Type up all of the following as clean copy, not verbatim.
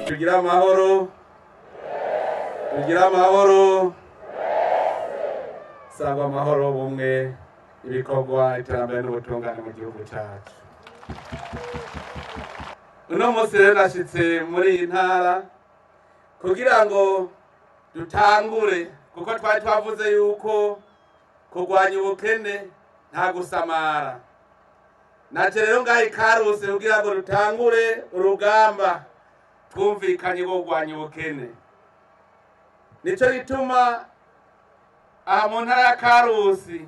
Tugire amahoro, tugire amahoro, sangwa amahoro, ubumwe, ibikorwa, iterambere n'ubutungane mu gihugu cyacu. Uno munsi rero nashitse muri iyi ntara kugira ngo dutangure, kuko twari twavuze yuko kurwanya ubukene nta gusamara. Naje rero ngaha ikarusi kugira ngo dutangure urugamba twumvikanye rwo kurwanya ubukene. Nico gituma aha mu ntara ya Karusi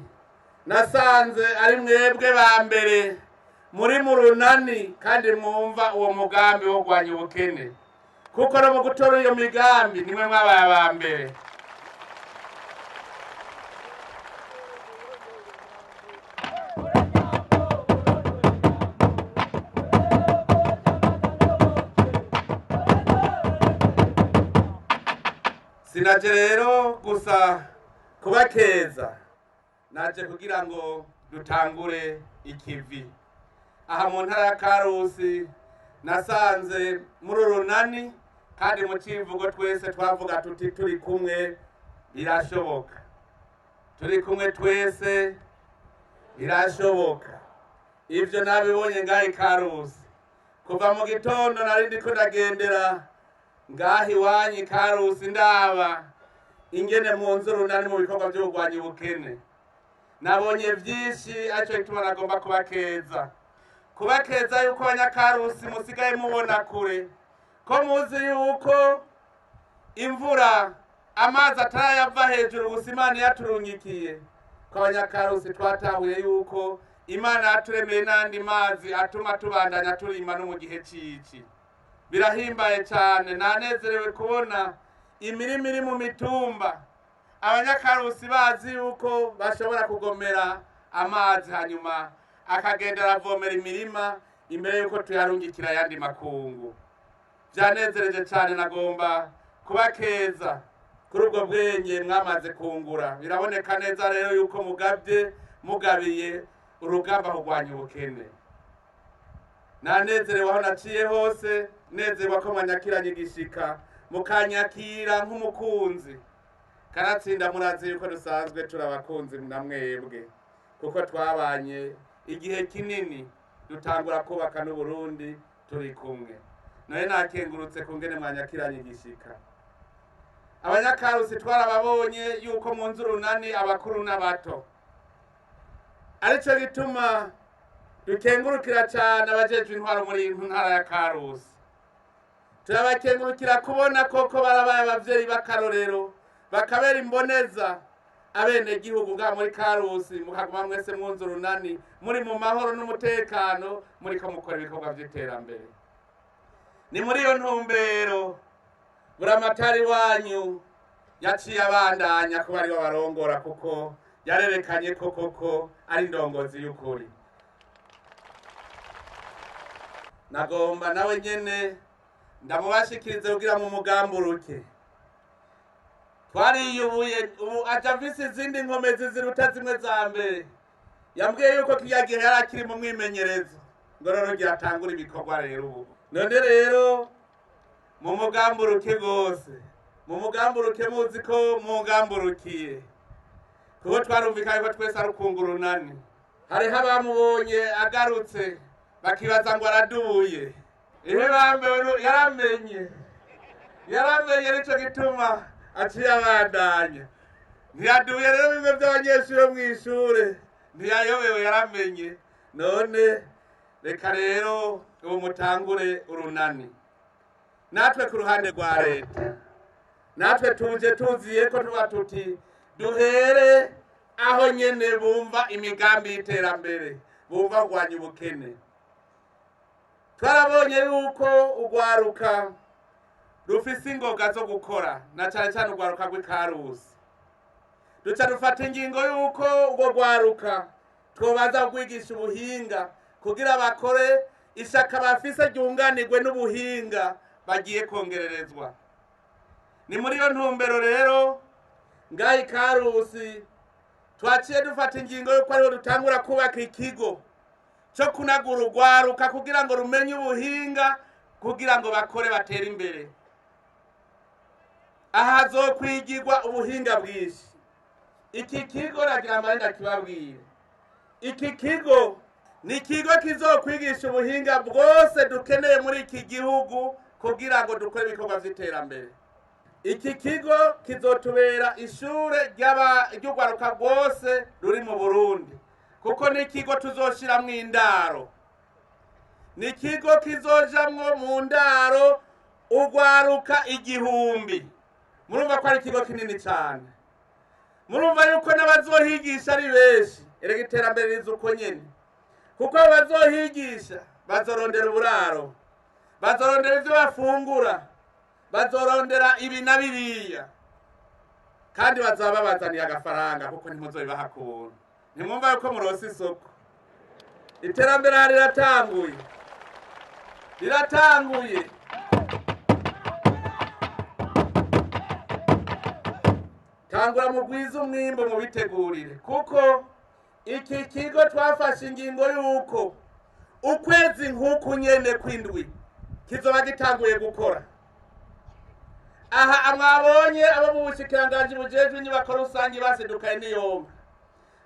nasanze ari mwebwe ba mbere muri mu runani kandi mwumva uwo mugambi wo kurwanya ubukene, kuko no mu gutora iyo migambi nimwe mwabaye aba mbere. Sinaje rero gusa kubakeza, naje kugira ngo dutangure ikivi aha mu ntara ya Karusi. Nasanze muri urunani kandi mu civugo twese twavuga tuti: "Turi kumwe birashoboka, turi kumwe twese birashoboka." Ivyo nabibonye ngaha ikarusi kuva mu gitondo. Nari ndiko ndagendera ngaha iwanyu ikarusi, ndaba ingene mu nzu urunani mu bikorwa vyo kurwanya ubukene. Nabonye vyinshi, ariko gituma nagomba kubakeza, kubakeza yuko abanyakarusi musigaye mubona kure, ko muzi yuko imvura, amazi atarayava hejuru gusa Imana yaturungikiye, ko abanyakarusi twatahuye yuko Imana yaturemeye n'andi mazi atuma tubandanya turima no mu gihe cici. Birahimbaye cyane, nanezerewe kubona imirima iri mu mitumba, abanyakarusi bazi yuko bashobora kugomera amazi, hanyuma akagenda aravomera imirima imbere yuko tuyarungikira ayandi makungu. Byanezereje cyane. Nagomba kubakeza kuri ubwo bwenge mwamaze kungura. Biraboneka neza rero yuko mugabye, mugabiye urugamba kurwanya ubukene. Nanezerewe aho naciye hose, nezerwa ko mwanyakiranye igishika, mukanyakira nk'umukunzi. Kanatsinda murazi yuko dusanzwe turi abakunzi na mwebwe, kuko twabanye igihe kinini, dutangura kubaka n'Uburundi turi kumwe. None nakengurutse kungene mwanyakiranye igishika. Abanyakarusi twarababonye yuko mu nzu urunani, abakuru n'abato. Arico gituma dukengurukira cyane abajejwe intwaro muri iyi ntara ya Karusi. Turabakengurukira kubona koko barabaye abavyeyi b'akarorero, bakabera imboneza abenegihugu ngaha muri Karusi, mukaguma mwese mwunze urunani, muri mu mahoro n'umutekano, muriko mukora ibikorwa vy'iterambere. Ni muri iyo ntumbero buramatari wanyu yaciye abandanya kuba ariwe barongora, kuko yarerekanye ko koko ari indongozi y'ukuri. Nagomba nawe nyene ndamubashikirize kugira mu mugamburuke. Twariyubuye, ubu aja afise izindi nkomezi ziruta zimwe za mbere. Yambwiye yuko kirya gihe yari akiri mu mwimenyerezo, ngo rero ngira atangure ibikorwa rero ubu. None rero mu mugamburuke rwose, mu mugamburuke, muzi ko mugamburukiye, kuko twarumvikanye ko twese ari ukunga urunani. Hariho abamubonye agarutse bakibaza ngo araduye. Ihe bambewe, yaramenye, yaramenye, nico gituma aciye abandanya. Ntiyaduye rero bimwe by'abanyeshuri bo mw'ishure, ntiyayobewe, yaramenye. None reka rero ubu mutangure urunani. Natwe ku ruhande rwa leta, natwe tuje tuziye ko tuba tuti duhere aho nyene bumva imigambi y'iterambere, bumva kurwanya ubukene. Twarabonye yuko urwaruka rufise ingoga zo gukora, na cane cane urwaruka rw'ikarusi. Duca dufata ingingo y'uko urwo rwaruka twobaza kwigisha ubuhinga kugira bakore ishaka bafise ryunganirwe n'ubuhinga bagiye kongererezwa. Ni muri iyo ntumbero rero ngaha i Karusi twaciye dufata ingingo y'uko ariho dutangura kubaka ikigo cyo kunagura urwaruka kugira ngo rumenye ubuhinga, kugira ngo bakore batere imbere. Aha hazokwigirwa ubuhinga bwinshi. Iki kigo nagira mbare ndakibabwire, iki kigo ni ikigo kizokwigisha ubuhinga bwose dukeneye muri iki gihugu kugira ngo dukore ibikorwa vy'iterambere. Iki kigo kizotubera ishure ry'urwaruka rwose ruri mu Burundi, kuko ni ikigo tuzoshiramwo indaro, ni ikigo kizojamwo mu ndaro urwaruka 1000. Murumva ko ari ikigo kinini cane, murumva yuko n'abazohigisha ari benshi. Erega iterambere riza uko nyene, kuko abo bazohigisha bazorondera uburaro, bazorondera ivyo bafungura, bazorondera ibi na biriya, kandi bazaba babazaniye agafaranga, kuko ntimuzobibaha ku buntu. Ntimwumva yuko muronse isoko? Iterambere aha riratanguye, riratanguye. Tangura mugwize umwimbu mubitegurire, kuko iki kigo twafashe ingingo y'uko ukwezi nk'uku nyene kw'indwi kizoba gitanguye gukora. Aha mwabonye abo mu bushikiranganji bujejwe inyubako rusange basedukaye n'iyomba,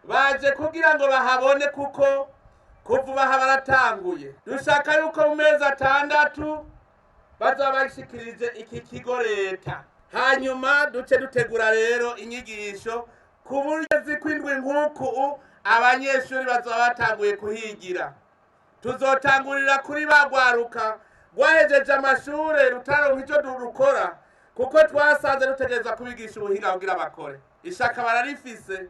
baje kugira ngo bahabone, kuko kuva ubu baratanguye. Dushaka yuko mu mezi 6 bazaba bashikirije iki kigo leta, hanyuma duce dutegura rero inyigisho ku buryo kw'indwi nk'uku abanyeshuri bazaba batanguye kuhigira. Tuzotangurira kuri ba rwaruka rwahejeje amashure rutaronka ico rukora, kuko twasanze rutegerezwa kubigisha ubuhinga kugira bakore. Ishaka bararifise,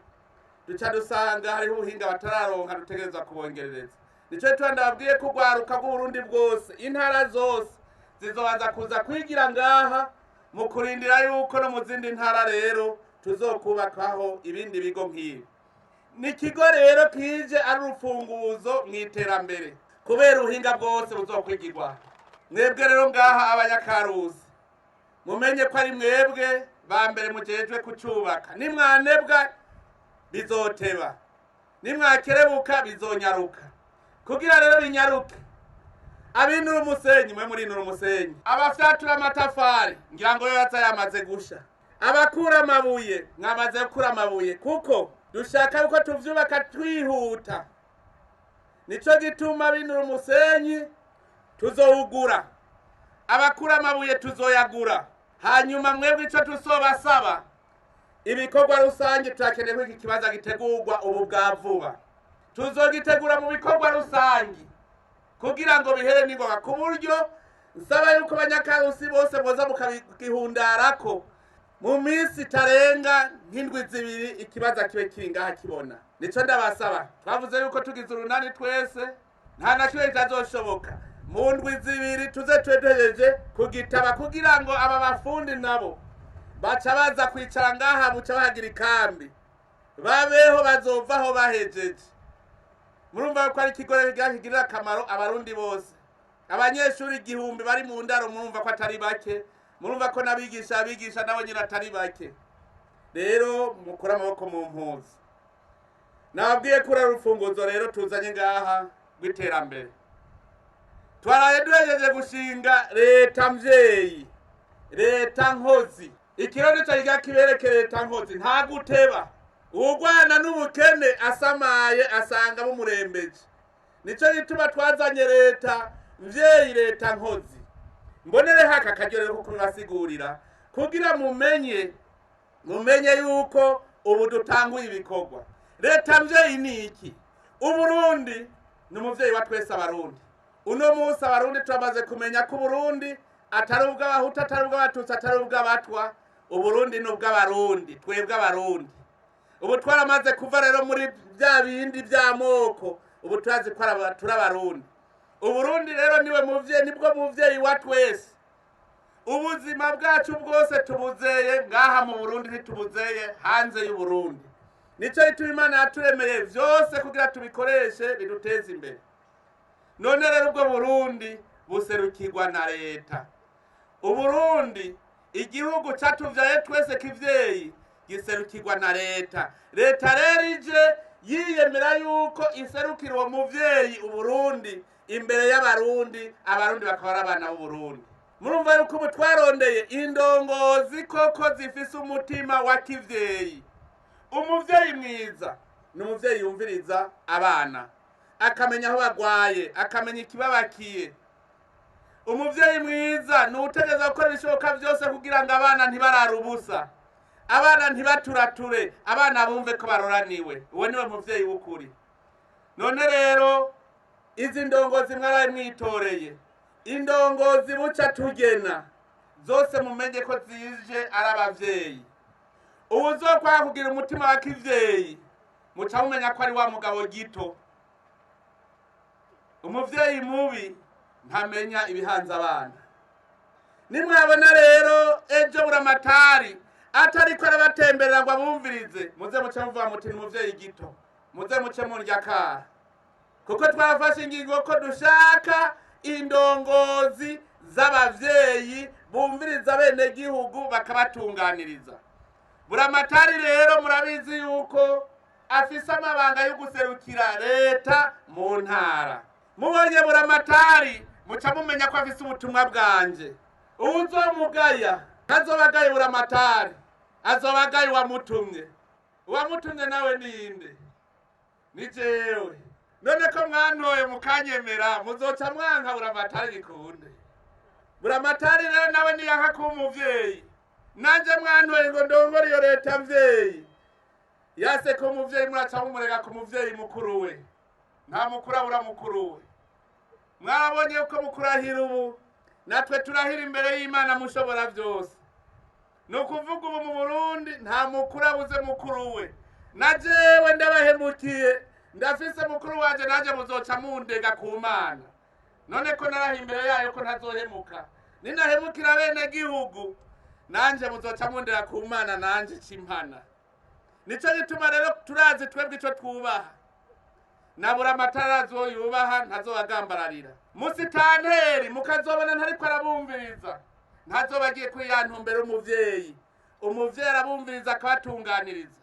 duca dusanga hariho ubuhinga batararonka dutegerezwa kubongerereza. Nico gituma ndababwiye ko urwaruka rw'Uburundi bwose, intara zose zizobanza kuza kwigira ngaha, mu kurindira yuko no mu zindi ntara rero tuzokubakaho ibindi bigo nk'ibi. Ni ikigo rero kije ari urufunguzo mu iterambere, kubera ubuhinga bwose buzokwigirwa. Mwebwe rero ngaha abanyakarusi, mumenye ko ari mwebwe ba mbere mujejwe kucubaka. Nimwanebwa bizoteba, nimwakerebuka bizonyaruka. Kugira rero binyaruke, abinura umusenyi mwe murinura umusenyi, abafyatura amatafari ngira ngo yo yaza yamaze gusha, abakura amabuye mwamaze gukura amabuye, kuko dushaka yuko tuvyubaka twihuta. Nico gituma binura umusenyi tuzowugura, abakura amabuye tuzoyagura. Hanyuma mwebwe ico tuzobasaba, ibikorwa rusange turakeneye ko iki kibanza gitegurwa ubu bwa vuba. Tuzogitegura mu bikorwa rusange kugira ngo bihere n'ingoga, ku buryo nsaba yuko abanyakarusi bose boza mukabihundarako mu minsi itarenga nk'indwi 2, ikibanza kibe kiri ngaha kibona. Nico ndabasaba. Twavuze yuko tugize urunani twese nta na kimwe kitazoshoboka. Mu ndwi 2 tuze tube duhejeje kugitaba, kugira ngo aba bafundi nabo baca baza kwicara ngaha, buca bahagira ikambi, babeho, bazovaho bahejeje. Murumva ko ari ikigo rero kigirira akamaro abarundi bose. Abanyeshuri 1000 bari mu ndaro, murumva ko atari bake, murumva ko n'abigisha abigisha nabo nyine atari bake. Rero mukure amaboko mu mpuzu. Nababwiye ko uru rufunguzo rero tuzanye ngaha rw'iterambere. Twaraye duhejeje gushinga leta mvyeyi, leta nkozi. Ikirori nico kigira kibereke leta nkozi, nta guteba. Uwurwana n'ubukene asamaye asanga bumurembeje. Nico gituma twazanye leta mvyeyi, leta nkozi. Mbonere haka akaryo rero ko kubibasigurira, kugira mumenye yuko ubu dutanguye ibikorwa. Leta mvyeyi ni iki? Uburundi ni umuvyeyi wa twese abarundi. Uno munsi abarundi turamaze kumenya ko Uburundi atari ubw'abahutu, atari ubw'abatutsi, atari ubw'abatwa. Uburundi ni ubw'abarundi, twebwe abarundi. Ubu twaramaze kuva rero muri bya bindi by'amoko, ubu turazi ko turi abarundi. Uburundi rero niwe muvyeyi, nibwo muvyeyi wa twese. Ubuzima bwacu bwose tubuzeye ngaha mu Burundi, ntitubuzeye hanze y'Uburundi. Nicyo gituma Imana yaturemeye vyose kugira tubikoreshe biduteze imbere. None rero ubwo Burundi buserukirwa na leta. Uburundi, igihugu catuvyaye twese kivyeyi, giserukirwa na leta. Leta rero ije yiyemera yuko iserukira uwo muvyeyi Uburundi imbere y'Abarundi, Abarundi bakaba ari abana b'Uburundi. Murumva yuko ubu twarondeye indongozi koko zifise umutima wa kivyeyi. Umuvyeyi mwiza ni umuvyeyi yumviriza abana, akamenya aho bagwaye, akamenya ikibabakiye. Umuvyeyi mwiza ni uwutegereza gukora ibishoboka vyose kugira ngo abana ntibarare ubusa, abana ntibaturature, abana bumve ko baroraniwe. Uwo niwe muvyeyi w'ukuri. None rero izi ndongozi mwaraye mwitoreye, indongozi buca tugena zose, mumenye ko zije ari abavyeyi. Uwuzokwanga kugira umutima wa kivyeyi, muca mumenya ko ari wa mugabo gito. Umuvyeyi mubi ntamenya ibihanze abana. Nimwabona rero ejo Buramatari atariko arabatemberera ngo abumvirize, muze muce muvuga muti ni umuvyeyi gito, muze muce murya akara, kuko twafashe ingingo ko dushaka indongozi z'abavyeyi bumviriza abenegihugu bakabatunganiriza. Buramatari rero murabizi yuko afise amabanga yo guserukira leta mu ntara. Mubonye Buramatari, muca mumenya ko afise ubutumwa bwanje. Uwuzomugaya ntazoba agaye Buramatari, azoba agaye uwamutumye. Uwamutumye nawe ninde? Ni jewe. None ko mwantoye mukanyemera, muzoca mwanka Buramatari bikunde? Buramatari rero nawe niyanka kuba umuvyeyi, nanje mwantoye ngo ndongore iyo leta mvyeyi, yase ko umuvyeyi, muraca mumurega ku muvyeyi mukuru we. Nta mukuru abura mukuru we. Mwarabonye ko mukurahira ubu natwe turahira imbere y'Imana mushobora byose. Ni ukuvuga ubu mu Burundi nta mukuru abuze mukuru we. Na jewe ndabahemukiye, ndafise mukuru wanje, nanje muzoca mundega ku Mana. None ko naraha imbere yayo ko ntazohemuka, ninahemukira bene gihugu, nanje muzoca mundega ku Mana, nanje cimpana. Nico gituma rero turazi twebwe ico twubaha. Nabura amatara azoyubaha, ntazobagambararira. Musitanteri mukazobona ntariko arabumviriza, ntazoba agiye kuri ya ntumbero umuvyeyi. Umuvyeyi arabumviriza akabatunganiriza.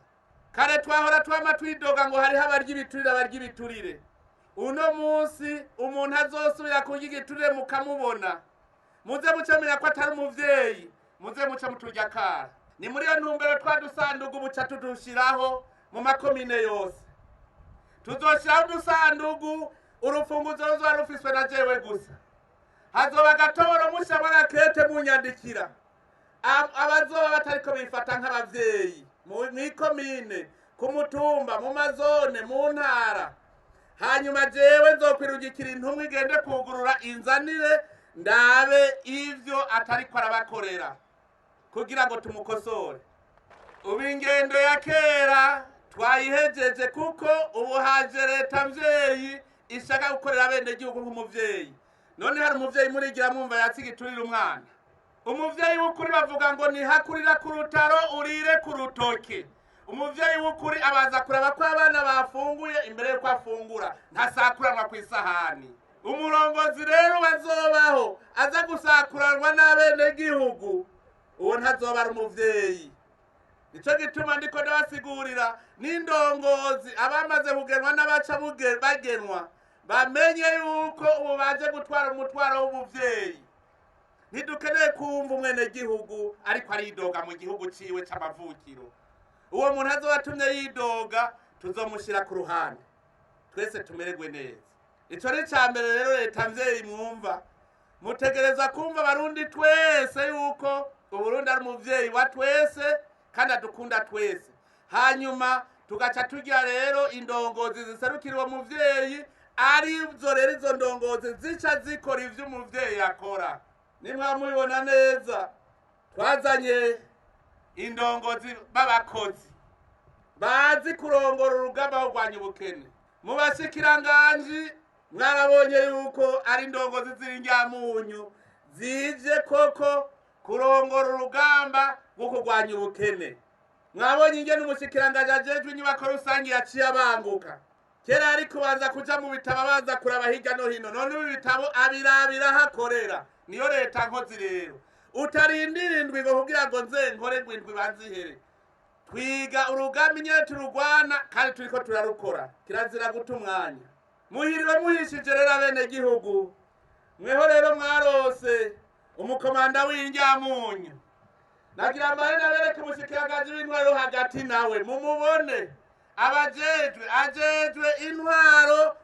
Kare twahora twama twidoga ngo hariho abarya ibiturire, abarya ibiturire. Uno munsi umuntu azosubira kurya igiturire mukamubona, muze muce menya ko atari umuvyeyi, muze muce muturya akara. Ni muri iyo ntumbero twadusandugu buca tudushiraho mu makomine yose. Tuzoshiraho udusandugu, urufunguzo ruzoba rufiswe na jewe gusa. Hazoba agatoboro mushamwo agakete munyandikira abazoba batariko bifata nk'abavyeyi mw'ikomine, ku mutumba, mu mazone, mu ntara. Hanyuma jewe nzokwirungikira intumwa igende kugurura, inzanire ndabe ivyo atariko arabakorera kugira ngo tumukosore. Ubu ingendo ya kera twayihejeje, kuko ubu haje leta mvyeyi ishaka gukorera abenegihugu nk'umuvyeyi. None hari umuvyeyi murigira mwumva yatse igiturire umwana? Umuvyeyi w'ukuri bavuga ngo nihakurira ku rutaro urire ku rutoke. Umuvyeyi w'ukuri abanza kuraba ko abana bafunguye imbere y'uko afungura, ntasakuranwa ku isahani. Umurongozi rero bazobaho aza gusakuranwa n'abenegihugu, uwo ntazoba ari umuvyeyi. Nico gituma ndiko ndabasigurira n'indongozi, abamaze kugenwa n'abaca bagenwa, bamenye yuko ubu baje gutwara umutwaro w'umuvyeyi. Ntidukeneye kumva umwenegihugu ariko aridoga mu gihugu ciwe c'amavukiro. Uwo muntu azoba atumye yidoga, tuzomushyira ku ruhande, twese tumererwe neza. Ico ni ica mbere. Rero leta mvyeyi mwumva, mutegereza kumva Abarundi twese yuko Uburundi ari umuvyeyi wa twese kandi adukunda twese. Hanyuma tugaca tugira rero indongozi ziserukira uwo muvyeyi, arizo rero izo ndongozi zica zikora ivyo umuvyeyi akora. Nimwamubibona neza, twazanye indongozi b'abakozi bazi kurongora urugamba rwo kurwanya ubukene. Mu bashikiranganji mwarabonye yuko ari indongozi z'indyamunyu zije koko. Kurongora urugamba rwo kurwanya ubukene. Mwabonye ingene umushikiranganji ajejwe inyubako rusange yaciye abanguka. Kera yari kubanza kuja mu bitabo, abanza kuraba hirya no hino. None ubu ibitabo abirabira aho akorera. Niyo leta nkozi rero. Utarindira indwi ngo kugira ngo nze nkore, ngo indwi banzihere. Twiga urugamba nyene turugwana, kandi turiko turarukora. Kirazira guta umwanya. Muhiriwe muhishije rero abenegihugu. Mweho rero mwarose umukomanda w'indyamunyu. Nagira mbare nabereke umushikiranganji w'intwaro hagati, nawe mumubone. Abajejwe, ajejwe intwaro,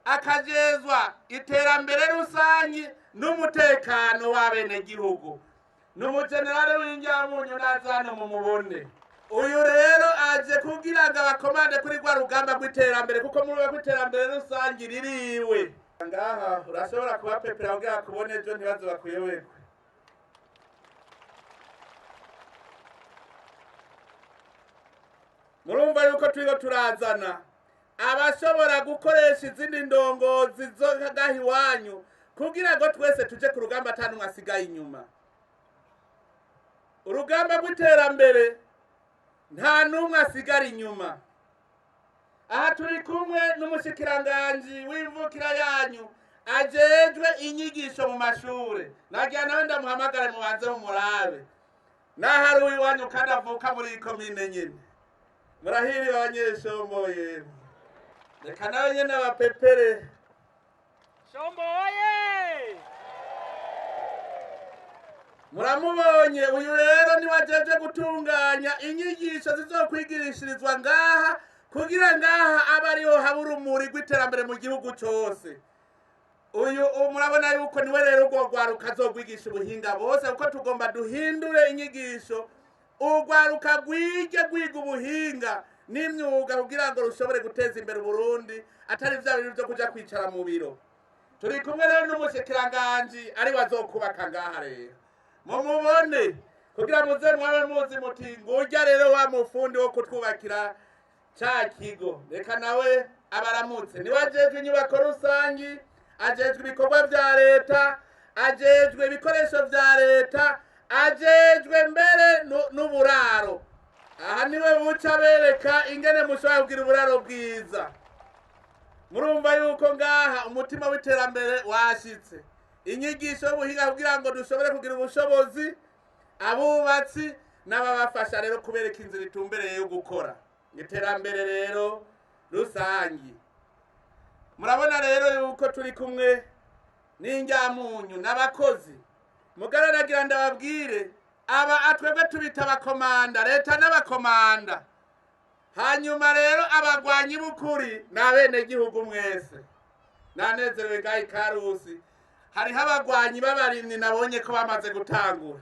akajezwa iterambere rusangi n'umutekano w'abenegihugu. Ni umujenerale w'indyamunyu, naza hano mumubone. Uyu rero aje kugira ngo abakomande kuri rwa rugamba rw'iterambere, kuko muri rwa rw'iterambere rusangi ririwe ngaha. Urashobora kubapepera kugira kubone ejo ntibaze bakuyoberwe. Murumva yuko turiko turazana abashobora gukoresha izindi ndongozi zo ngaha iwanyu, kugira ngo twese tuje ku rugamba ata n'umwe asigaye inyuma. Urugamba rw'iterambere, nta n'umwe asigara inyuma. Aha turi kumwe n'umushikiranganji w'imvukira yanyu ajejwe inyigisho mu mashure. Nagira nawe ndamuhamagare, mubanze mumurabe. Naho ari uw'iwanyu kandi avuka muri iyi komine nyene. Murahiriwe abanyeshombo yemwe. Reka nawe nyene abapepere. Shombo oye! Muramubonye, uyu rero niwe ajeje gutunganya inyigisho zizokwigirishirizwa ngaha, kugira ngaha abe ariho haba urumuri rw'iterambere mu gihugu cose. Uyu murabona yuko niwe rero urwo rwaruka azogwigisha ubuhinga bose, kuko tugomba duhindure inyigisho, urwaruka rwige rwiga ubuhinga n'imyuga kugira ngo rushobore guteza imbere Uburundi, atari vya bintu vyo kuja kwicara mu biro. Turi kumwe rero n'umushikiranganji ariwe azokubaka ngaha. Rero mumubone kugira muze mwabe muzi muti ngurya rero wa mufundi wo kutwubakira ca kigo. Reka nawe abaramutse. Niwe ajejwe inyubako rusangi, ajejwe ibikorwa vya leta, ajejwe ibikoresho vya leta, ajejwe mbere n'uburaro. Aha niwe buca bereka ingene mushobora kugira uburaro bwiza. Murumva yuko ngaha umutima w'iterambere washitse. Inyigisho y'ubuhinga kugira ngo dushobore kugira ubushobozi, abubatsi n'ababafasha rero kubereka inzira itumbereye yo gukora iterambere rero rusangi. Murabona rero yuko turi kumwe n'indyamunyu n'abakozi. Mugararagira ndababwire, aba atwebwe tubita abakomanda, leta n'abakomanda. Hanyuma rero abagwanyi b'ukuri ni abenegihugu mwese. Nanezerewe ngaha Ikarusi hariho abagwanyi b'abarimyi, nabonye ko bamaze gutangura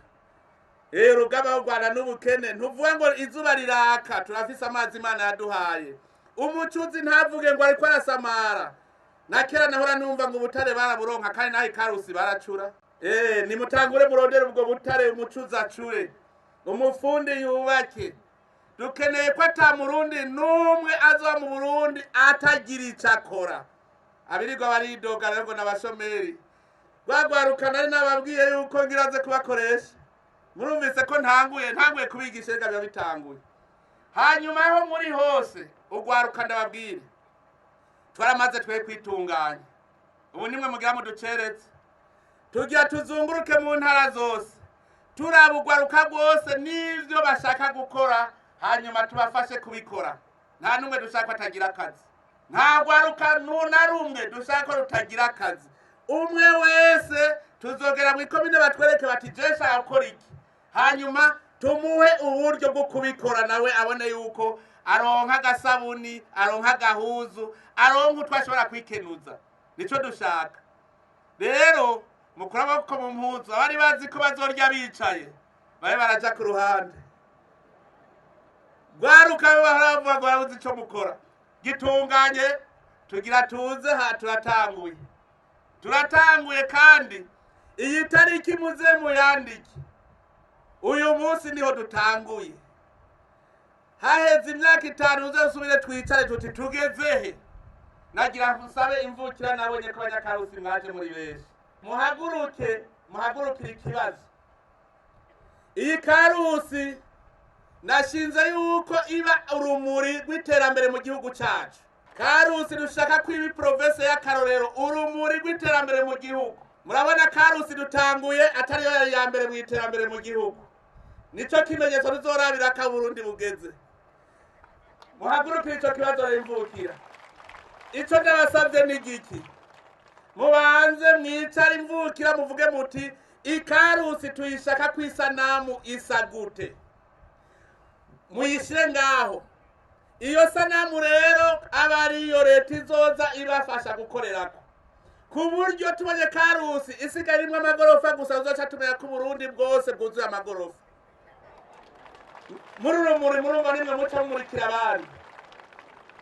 urugamba rwo n'ubukene. Ntuvuga ngo izuba riraka, turafise amazi Imana yaduhaye. Umucuzi ntavuge ngo ariko arasamara. Na kera nahora numva ngo ubutare baraburonka, kandi naho Ikarusi baracura. Nimutangure murondere ubwo butare, umucuzi acure, umufundi yubake. Dukeneye ko ata murundi n'umwe azoba mu Burundi atagira ico akora. Abirirwa baridoga rero ngo n'abashomeri, rwagwaruka nari nababwiye yuko ngira nze kubakoresha. Murumvise ko ntanguye kubigisha, reka biba bitanguye. Hanyuma aho muri hose ugwaruka, ndababwire, twaramaze twe kwitunganya. Ubu nimwe mugira muduceretse. Tugira tuzunguruke mu ntara zose, turaba ugwaruka rwose n'ivyo bashaka gukora, hanyuma tubafashe kubikora. Nta n'umwe dushaka ko atagira akazi. Nta rwaruka na rumwe dushaka ko rutagira akazi. Umwe wese tuzogera mu ikomine batwereke bati je nshaka gukora iki, hanyuma tumuhe uburyo bwo kubikora, nawe abone yuko aronka agasabuni, aronka agahuzu, aronka utwo ashobora kwikenuza. Nico dushaka rero. Mukura amaboko mu mpuzu. Abari bazi ko bazorya bicaye babe baraja ku ruhande. Rwaruka bahora bavuga ngo barabuze ico mukora, gitunganye. Tugira tuze ha, turatanguye, turatanguye. Kandi iyi tariki muze muyandike. Uyu munsi niho dutanguye. Haheze imyaka 5 uzosubire twicare tuti tugezehe. Nagira nsabe imvukira, nabonye ko abanyakarusi mwaje muri benshi. Muhaguruke, muhagurukire ikibazo. Iyi Karusi nashinze yuko iba urumuri rw'iterambere mu gihugu cyacu. Karusi dushaka ko iba province y'akarorero, urumuri rw'iterambere mu gihugu. Murabona Karusi dutanguye atariyo yari ya mbere mu iterambere mu gihugu. Nico kimenyetso tuzorabira ko Burundi bugeze. Muhagurukire ico kibazo imvukira. Ico ndabasavye ni giki? Mubanze mwicare imvukira, muvuge muti Ikarusi tuyishaka ku isanamu isa gute? Muyishyire ngaho. Iyo sanamu rero aba ariyo leta izoza ibafasha gukorerako, ku buryo tubonye Karusi isigaye irimwo amagorofa gusa, tuzoca tumenya ko Uburundi bwose bwuzuye amagorofa. Muri urumuri murumva nimwe muca mumurikira abandi.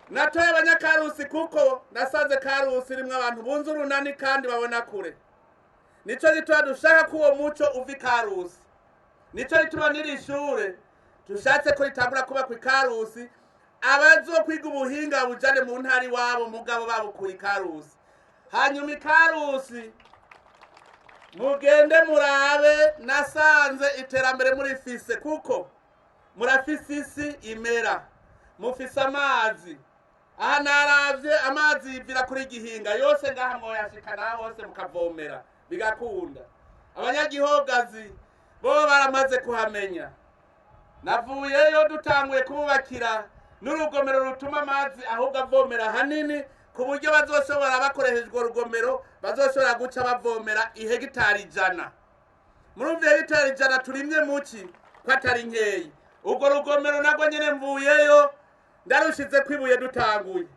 Natoye abanyakarusi kuko nasanze Karusi irimwo abantu bunze urunani kandi babona kure. Nico gituma dushaka ko uwo muco uva Ikarusi. Nico gituma n'iri shure dushatse ko ritangura kuba ku Ikarusi, abazokwiga ubuhinga bujane mu ntara iwabo, mugabo babukuye Ikarusi. Hanyuma Ikarusi mugende murabe, nasanze iterambere murifise, kuko murafise isi imera, mufise amazi. Aha naravye amazi yivira kuri Gihinga yose ngaha, mwoyashikana hose mukavomera bigakunda. Abanyagihogazi bo baramaze kuhamenya. Navuyeyo dutanguye kububakira n'urugomero rutuma amazi ahubwo avomera hanini, ku buryo bazoshobora, bakoresheje urwo rugomero, bazoshobora guca bavomera ihegitari 100. Murumva ihegitari 100 turimye muki ko atari nkeyi. Urwo rugomero narwo nyene mvuyeyo ndarushize kwibuye dutanguye.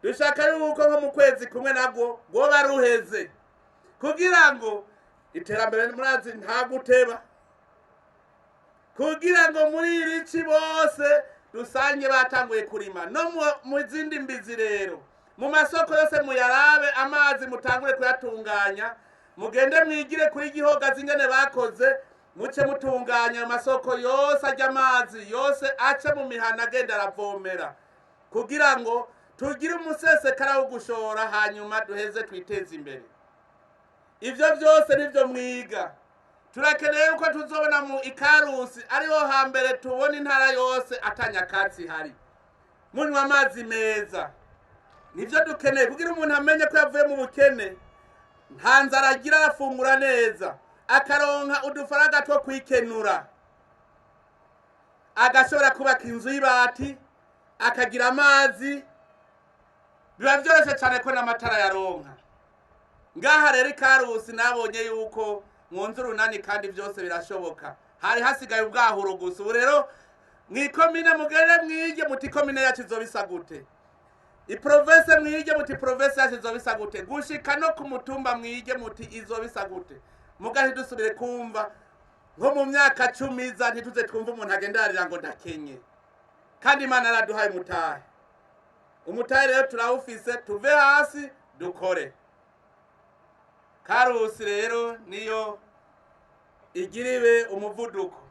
Dushaka yuko nko mu kwezi kumwe narwo rwoba ruheze, kugira ngo iterambere, murazi nta guteba, kugira ngo muri iri ci bose dusange batanguye kurima. No mu zindi mbizi rero, mu masoko yose muyarabe, amazi mutangure kuyatunganya. Mugende mwigire kuri Gihogazi ingene bakoze, muce mutunganya amasoko yose ajya amazi yose ace mu mihana agenda aravomera, kugira ngo tugire umusesekara wo gushora, hanyuma duheze twiteze imbere. Ivyo byose nivyo mwiga. Turakeneye yuko tuzobona mu Ikarusi ariho hambere tubona intara yose atanyakatsi hari, munywa amazi meza. Nivyo dukeneye kugira umuntu amenye ko yavuye mu bukene, nta nzara agira, arafungura neza, akaronka udufaranga two kwikenura, agashobora kubaka inzu y'ibati, akagira amazi. Biba vyoroshe cane ko n'amatara yaronka. Ngaha rero Ikarusi nabonye yuko mwunze urunani kandi byose birashoboka. Hari hasigaye ubwahuro gusa. Ubu rero mwikomine mugere mwige muti komine yacu izoba gute, iprovince mwige muti province yacu izoba gute, gushika no ku mutumba mwige muti izoba gute. Mugahe dusubire kumva nko mu myaka 10 iza, ntituze twumve umuntu agenda ararira ngo ndakenye, kandi Imana yaraduhaye umutahe. Umutahe rero turawufise, tuve hasi dukore. Karusi rero niyo igiribe umuvuduko.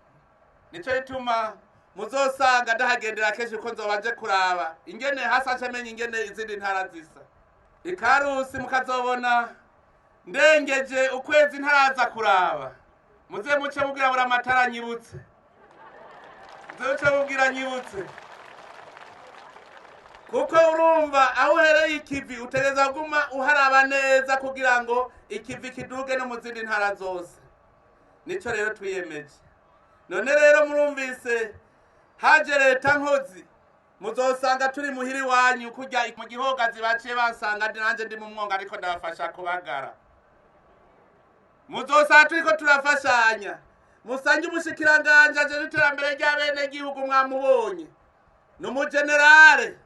Nico gituma muzosanga ndahagendera kenshi, uko nzoba nje kuraba ingene hasa, nce menya ingene izindi ntara zisa. Ikarusi mukazobona ndengeje ukwezi ntaraza kuraba, muze muce mubwira buri amatara nyibutse, muze muce mubwira nyibutse, kuko urumva aho uhereye ikivi utegereza kuguma uharaba neza kugira ngo ikivi kiduge no mu zindi ntara zose. Nico rero twiyemeje. None rero murumvise haje leta nkozi, muzosanga turi muhiri wanyu kurya mu Gihogazi baciye bansanga ndi nanje ndi mu mwonga, ariko ndabafasha kubagara. Muzosanga turiko turafashanya. Musange umushikiranganje aje n'iterambere ry'abenegihugu, mwamubonye ni umujenerale,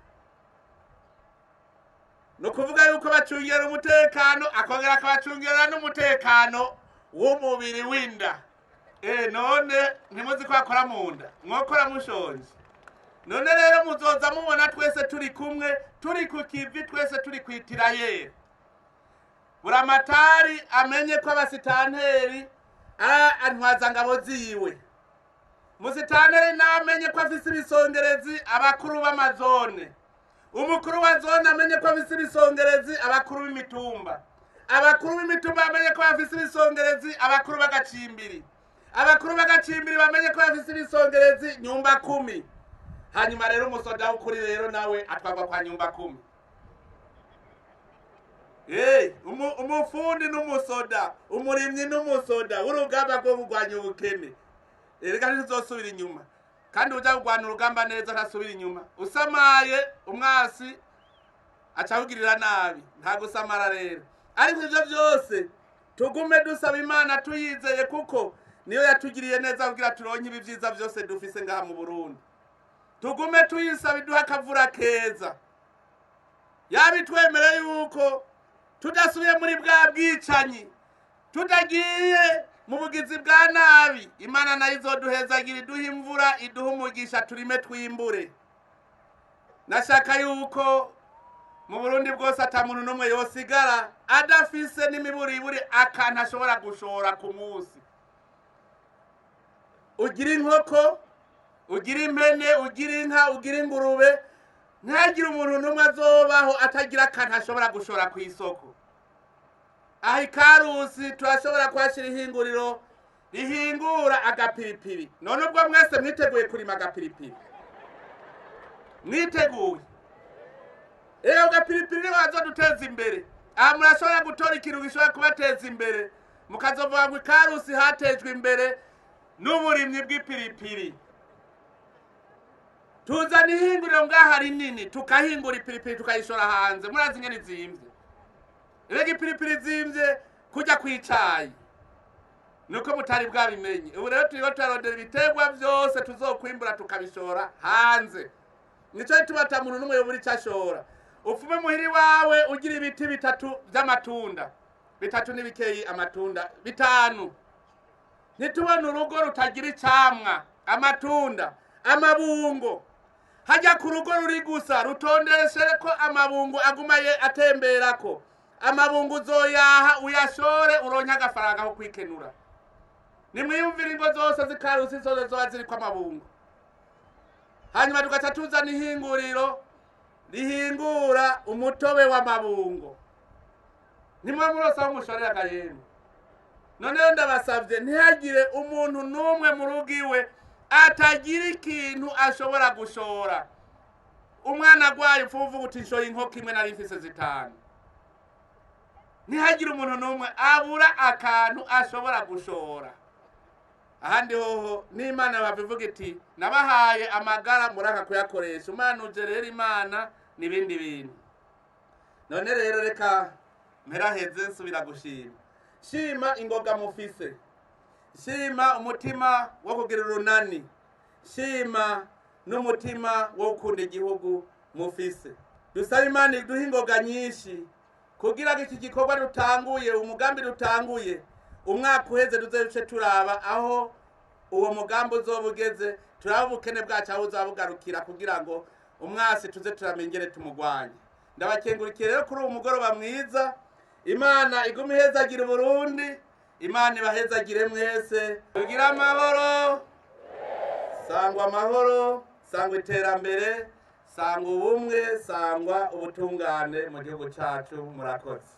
ni ukuvuga yuko bacungera umutekano, akongera akabacungera n'umutekano w'umubiri w'inda. None ntimuzi ko akora mu nda, mwokora mushonje. None rero muzoza mubona twese turi kumwe, turi ku kivi, twese turi kw'itirayeri. Buramatari amenye ko abasitanteri antwazangabo ziwe. Musitanteri namenye ko afise ibisongerezi abakuru b'amazone. Umukuru wa zone amenye ko afise ibisongerezi abakuru b'imitumba. Abakuru b'imitumba bamenye ko bafise ibisongerezi abakuru b'agacimbiri. Abakuru b'agacimbiri bamenye ko bafise ibisongerezi nyumba kumi. Hanyuma rero umusoda w'ukuri rero nawe atwagwa kwa nyumba kumi. Hey, umufundi n'umusoda, umurimyi n'umusoda w'urugamba rwo kurwanya ubukene. Erega ntituzosubira inyuma, kandi uja kurwana urugamba neza ntasubira inyuma. Usamaye umwasi aca akugirira nabi, nta gusamara rero. Ariko ivyo vyose tugume dusaba Imana tuyizeye, kuko niyo yatugiriye neza kugira turonke ibi vyiza vyose dufise ngaha mu Burundi. Tugume tuyisaba iduha akavura keza, yabitwemereye yuko tudasubiye muri bwa bwicanyi, tutagiye mu bugizi bwa nabi, Imana nayo izoduhezagira, iduha imvura, iduha umugisha, turime twimbure. Nashaka yuko mu Burundi bwose ata muntu n'umwe yosigara adafise n'imiburiburi akantu ashobora gushora ku munsi. Ugira inkoko, ugira impene, ugira inka, ugira ingurube, ntihagire umuntu n'umwe azobaho atagira akantu ashobora gushora ku isoko. Aha ikarusi turashobora kuhashyira ihinguriro rihingura agapiripiri. None ubwo mwese mwiteguye kurima agapiripiri? Mwiteguye? Rero agapiripiri niho hazoduteza imbere. Aha murashobora gutora ikintu gishobora kubateza imbere, mukazovuga ngo ikarusi hatejwe imbere n'uburimyi bw'ipiripiri. Tuzana ihinguriro ngaha rinini, tukahingura ipiripiri, tukayishora hanze. Murazi ingene izimvye? Rega ipiripiri izimvye kujya kwicayi, nuko mutari bwabimenye. Ubu rero turiko turarondera ibiterwa vyose tuzokwimbura tukabishora hanze. Nico gituma ata muntu n'umwe yobura ico ashora. Upfume muhiri wawe ugira ibiti bitatu vy'amatunda, bitatu n'ibikeyi, amatunda bitanu. Ntitubone urugo rutagira icamwa, amatunda, amabungo. Hajya ku rugo ruri gusa rutondeshere ko amabungo aguma ye atemberako. Amabungo uzoyaha uyashore, uronke agafaranga ko kwikenura. Nimwiyumvire ingo zose zikarusi zose zoba ziriko amabungo. Hanyuma tugaca tuzana ihinguriro rihingura umutobe w'amabungo. Nimwe murose aho mushorera akayembe. Noneho ndabasabye, ntihagire umuntu n'umwe mu rugo iwe atagira ikintu ashobora gushora. Umwana agwaye upfa uvuga uti nshoye inkoko imwe, nari mfise zitanu. Ntihagire umuntu n'umwe abura akantu ashobora gushora. Ahandi hoho n'Imana babivuga iti nabahaye amagara muraka kuyakoresha, umanuje rero Imana n'ibindi bintu. None rero reka mperaheze nsubira gushima. Shima ingoga mufise, shima umutima wo kugira urunani, shima n'umutima wo gukunda igihugu mufise. Dusaba Imana iduhe ingoga nyinshi kugira ngo iki gikorwa dutanguye, umugambi dutanguye, umwaka uheze duze turaba aho uwo mugambi uzoba ugeze, turaba ubukene bwacu aho uzaba bugarukira, kugira ngo umwasi tuze turamengere tumugwanye. Ndabakengurikiye rero kuri uwo mugoroba mwiza. Imana igume ihezagira Uburundi, Imana ibahezagire mwese, tugire amahoro. Sangwa amahoro, sangwa iterambere, sangwa ubumwe, sangwa ubutungane mu gihugu cyacu. Murakoze.